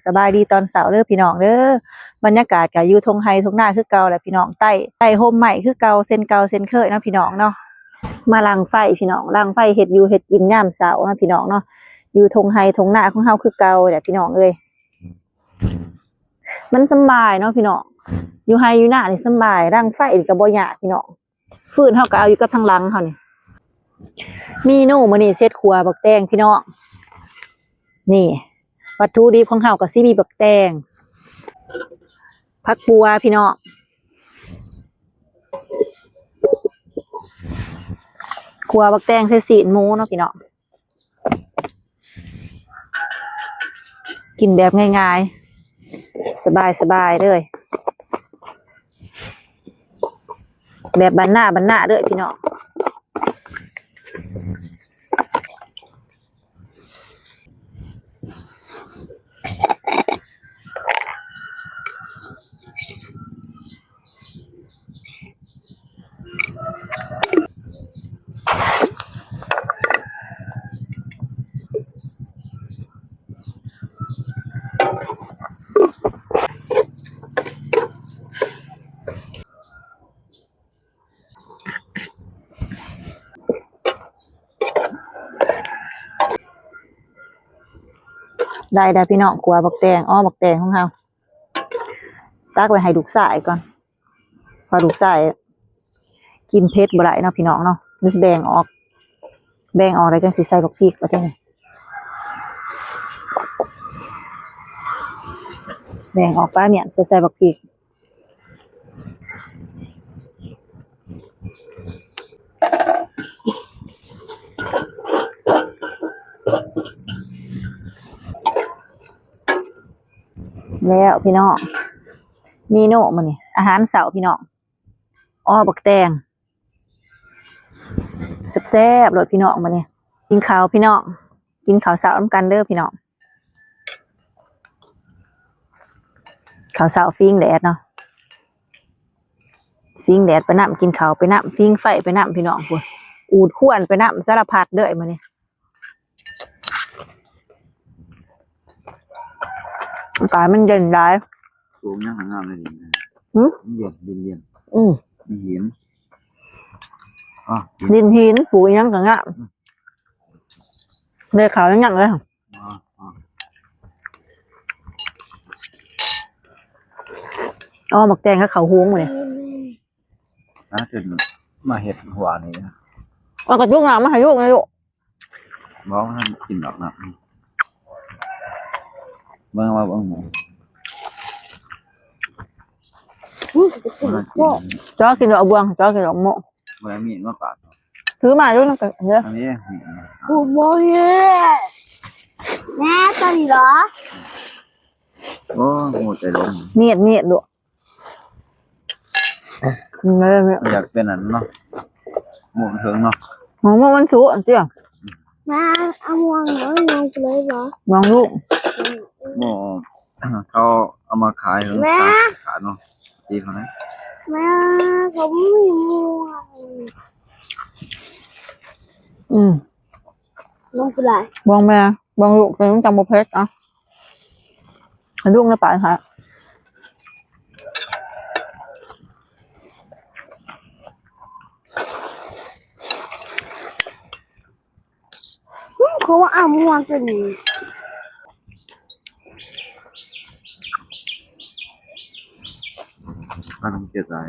ສະບາຍດີຕອນເຊົ້າເດີພີ່ນ້ອງເດີ. ບັນຍາກາດກະຢູ່ທົ່ງໄຮ່ທົ່ງນາຄືເກົ່າແຫຼະພີ່ນ້ອງ, ໃຕ້ ໃຕ້ຮົ່ມໄມ້ຄືເກົ່າ ເຊັ່ນເກົ່າເຊັ່ນເຄີຍເນາະພີ່ນ້ອງເນາະ. ມາດັງໄຟພີ່ນ້ອງ, ດັງໄຟເຮັດຢູ່ເຮັດກິນຍາມເຊົ້າເນາະພີ່ນ້ອງເນາະ. ຢູ່ທົ່ງໄຮ່ທົ່ງນາຂອງເຮົາຄືເກົ່າແຫຼະພີ່ນ້ອງເອີຍ. ມັນສຳບາຍເນາະພີ່ນ້ອງ, ຢູ່ໄຮ່ຢູ່ນານີ້ສຳບາຍ, ດັງໄຟນີ້ກະບໍ່ຍາກພີ່ນ້ອງ. ຟືນເຮົາກະເອົາຢູ່ກັບທາງຫຼັງເຮົານີ້. ເມນູມື້ນີ້ເຮັດຂົ້ວບັກແຕງພີ່ນ້ອງ. ນີ້ ວັດຖຸດິບຂອງເຮົາກະຊິມີບັກແຕງ, ຜັກບົ່ວພີ່ນ້ອງ, ຂົ້ວບັກແຕງໃສ່ຊີ້ນໝູເນາະພີ່ນ້ອງ. ກິນແບບງ່າຍໆ ສະບາຍໆເລີຍ, ແບບບ້ານນາບ້ານນາເດີພີ່ນ້ອງ. ໄດ້ແລ້ວພີ່ນ້ອງ, ຂົ້ວບັກແຕງ ອໍ ບັກແຕງຂອງເຮົາ. ຕັກໄວ້ໃຫ້ລູກຊາຍກ່ອນ ເພາະລູກຊາຍກິນເຜັດບໍ່ໄດ້ເນາະພີ່ນ້ອງເນາະ. ເຮົາຊິແບ່ງອອກ, ແບ່ງອອກແລ້ວຈັ່ງຊິໃສ່ບັກພິກ. ບັດນີ້ ແບ່ງອອກປາໝ້ຽນ ໃສ່ ໃສ່ບັກພິກ. ແລ້ວພີ່ນ້ອງ, ເມນູມື້ນີ້ ອາຫານເຊົ້າພີ່ນ້ອງ, ອໍ ບັກແຕງ ແຊບໆໂລດພີ່ນ້ອງ. ມື້ນີ້ກິນເຂົ້າພີ່ນ້ອງ, ກິນເຂົ້າເຊົ້ານຳກັນເດີພີ່ນ້ອງ. ເຂົ້າເຊົ້າຟິງແດດເນາະ, ຟິງແດດໄປນຳ, ກິນເຂົ້າໄປນຳ, ຟິງໄຟໄປນຳພີ່ນ້ອງ. ພຸ້ນ ອູດຄວນໄປນຳ ສາລະພັດເລີຍມື້ນີ້. ອາກາດມັນເຢັນຫຼາຍ. ປູກຫຍັງກະງາມເລີຍນີ້. ຫື? ມັນເຢັນ, ດິນເຢັນ. ອືມ. ດິນຫີນ. ອໍ ດິນຫີນ ປູກຫຍັງກະງາມ. ອືມ. ໄດ້ເຂົ້າຍັງເລີຍ. ອໍ ອໍ ອໍ ໝາກແຕງກັບເຂົ້າຫຸງມື້ນີ້. ໜ້າຈະມາເຮັດຫົວນີ້ນະ. ເອົາກະຈຸກນ້ຳມາໃຫ້ລູກນະລູກ. ບໍ່ ບໍ່ທັນກິນດອກນະ. ເບິ່ງວ່າ ເບິ່ງໝູ. ອືມ ບໍ່ໄດ້ກິນ. ເຈາະກິນດອກບວງ, ເຈາະກິນດອກໂມະ. ບໍ່ໄດ້ມີດມາປາດ. ຖືມາຢູ່ນຳກັນເດີ. ອັນນີ້ ໂອ້ ບໍ່ເຮັດ. ແມ່ ຕົວນີ້ເຫລອ? ໂອ້ ໂຫດໃຈລົງ. ມີດ ມີດລູກ. ເອີ ຢາກເປັນອັນເນາະ ໝູນເທິງເນາະ. ໝາກມ່ວງມັນສຸກອັນເຕ້ຍ. ມາເອົາມ່ວງ ເອົາມ່ວງໄປເລີຍບໍ່? ມອງລູກ ໝໍເຂົາເອົາມາຂາຍເຖິງ ແມ່ ຂາຍເນາະ. ຕີເຂົານະ ແມ່ ເຂົາບໍ່ມີມ່ວງ. ອືມ ນ້ອງຄືຫຼາຍ ບອງແມ່ ບອງລູກ ແຕ່ມັນຈັ່ງບໍ່ເຜັດ. ເອົາໃຫ້ລູກນະປາຍຫາ. ອືມ ເຂົາວ່າເອົາມ່ວງຕົວນີ້. ມັນເກັບໄດ້.